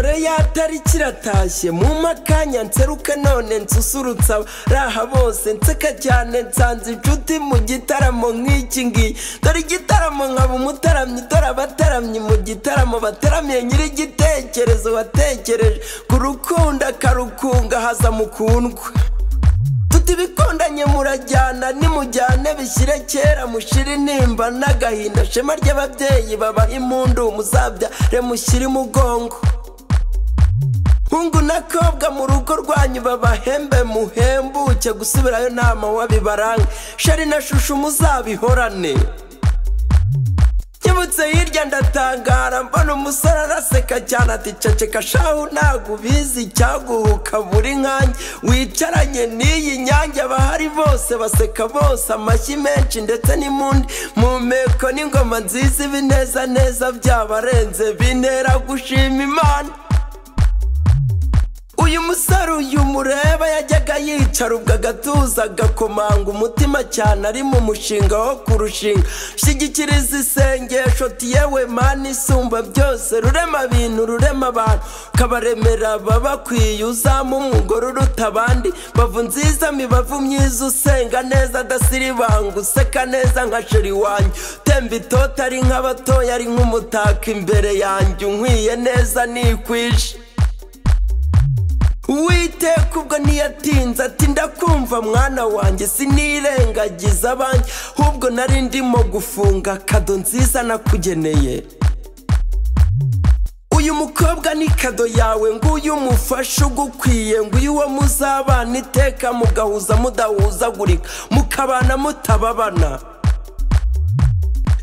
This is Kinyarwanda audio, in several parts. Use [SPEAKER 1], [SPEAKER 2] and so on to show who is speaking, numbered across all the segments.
[SPEAKER 1] Dore ya tariki iratashye mu makanya nseruke none nsusurutsa raha bose nseka cyane nsanze inshuti mu gitaramo nk'iki ngiki. Dore igitaramo nkaba umutaramyi, dore abataramyi mu gitaramo bataramiye nyiri igitekerezo watekereje ku rukundo akarukunga haza mukundwa. Tutibikundanye murajyana nimujyane bishyire kera mushire intimba n'agahinda, shema ry'ababyeyi babaha impundu muzabyare mushyire umugongo. Hungu na kobwa mu rugo rwanyu babahembe muhembuke gusubirayo nta wabibaranga, sheri na shushu muzabihorane. Nkebutse hirya ndatangara mbona umusore araseka cyane ati ceceka shahu ntago ubizi icyaguhuka buri nkanjye wicaranye n'iyi nyange. Abahari bose baseka bose amashyi menshi ndetse n'impundi mu mpeko n'ingoma nziza, ibineza neza byabarenze bintera gushima Imana. Uyu musore uyu mureba yajyaga yicara ubwo agatuza agakomanga umutima cyane ari mu mushinga wo kurushinga. Shyigikiriza isengesho ati yewe Mana isumba byose, rurema bintu rurema abantu kabaremera babakwiye, uzamu umugore uruta abandi, bavu nziza mibavu myiza, usenga neza adasiribanga, useka neza nka sheri wanjye, utemba itoto ari nk'abatoya ari nk'umutako imbere yanjye, unkwiye neza nikwije. Uwiteka ubwo ntiyatinze ati ndakumva mwana wanjye, sinirengagiza abanjye ahubwo nari ndimo gufunga kado nziza nakugeneye. Uyu mukobwa ni kado yawe, nguyu umufasha ugukwiye, nguyu uwo muzabana iteka mugahuza mudahuzagurika mukabana mutababana.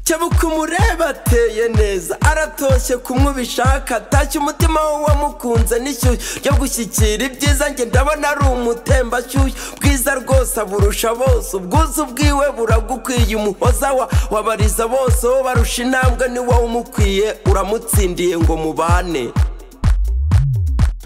[SPEAKER 1] Kebuka umureba ateye neza aratoshye kumwe ubishaka, atashye umutima we wamukunze n'ishyushyu ryo gushyikira ibyiza, njye ndabona ari umutembashyushyu bwiza rwose aburusha bose, ubwuzu bwiwe buragukwiye, umuhoza wa wabariza bose wowe barusha intambwe ni wowe umukwiye, uramutsindiye ngo mubane.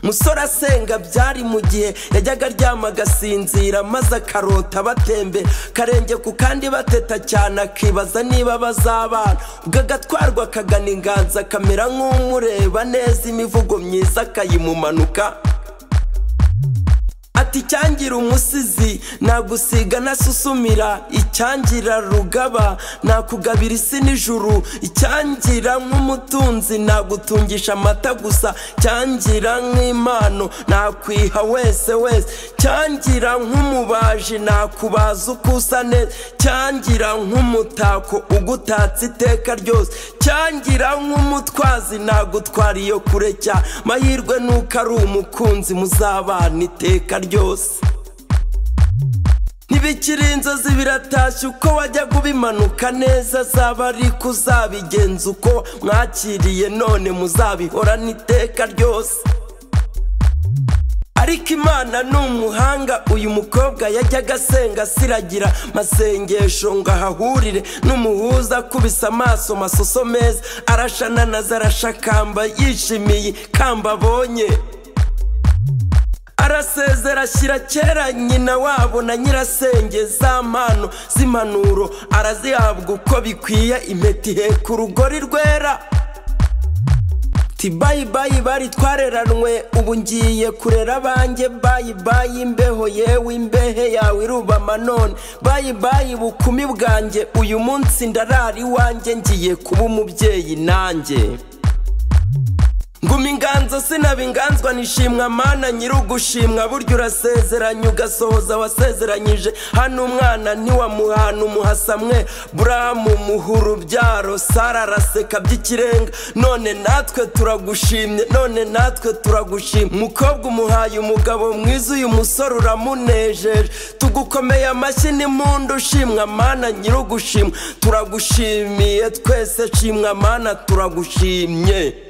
[SPEAKER 1] Musore asenga byari mu gihe yajyaga aryama agasinzira maze akarota batembe karenge ku kandi bateta cyane akibaza niba bazabana, ubwo agatwarwa akagana inganza akamera nk'umureba neza imivugo myiza akayimumanuka. Ati icyangira umusizi nagusiga nasusumira, icyangira rugaba nakugabira isi n'ijuru, icyangira nk'umutunzi nagutungisha amata gusa, cyangira nk'impano nakwiha wese wese, cyangira nk'umubaji nakubaza uko usa neza, cyangira nk'umutako ugutatse iteka ryose, cyangira nk'umutwazi nagutwara iyo kure cyane, mahirwe nuko ari umukunzi muzabana iteka ryose. Ntibikiri inzozi biratashye uko wajyaga ubimanuka neza, zaba ariko uzabigenza uko mwakiriye none muzabihorana iteka ryose. Ariko Imana ni umuhanga, uyu mukobwa yajyaga asenga asiragira masengesho ngo ahahurire n'umuhuza, akubise amaso masoso meza arashananaza arashakamba yishimiye ikamba abonye. Arasezera ashyira kera nyina wabo na nyirasenge, za mpano z'impanuro arazihabwa uko bikwiye, impeta iheka urugori rwera. Ti bayi bayi bari twareranwe ubu ngiye kurera abanjye, bayi bayi imbeho yewe imbehe yawe irubama none, bayi bayi bukumi bwanjye uyu munsi ndarara iwanjye ngiye kuba umubyeyi nanjye. Nguma inganzo sinaba inganzwa nishimwa Mana nyirugushimwa, burya urasezeranye ugasohoza wasezeranyije, hano umwana ntiwamuhana umuhasamwe, Buramu muha urubyaro, Sara araseka by'ikirenga, none natwe turagushimye, none natwe turagushimye. Mukobwa umuhaye umugabo mwiza, uyu musore uramunejeje, tugukomeye amashyi n'impundu, ushimwa Mana nyirugushimwa, turagushimiye twese, shimwa Mana turagushimye.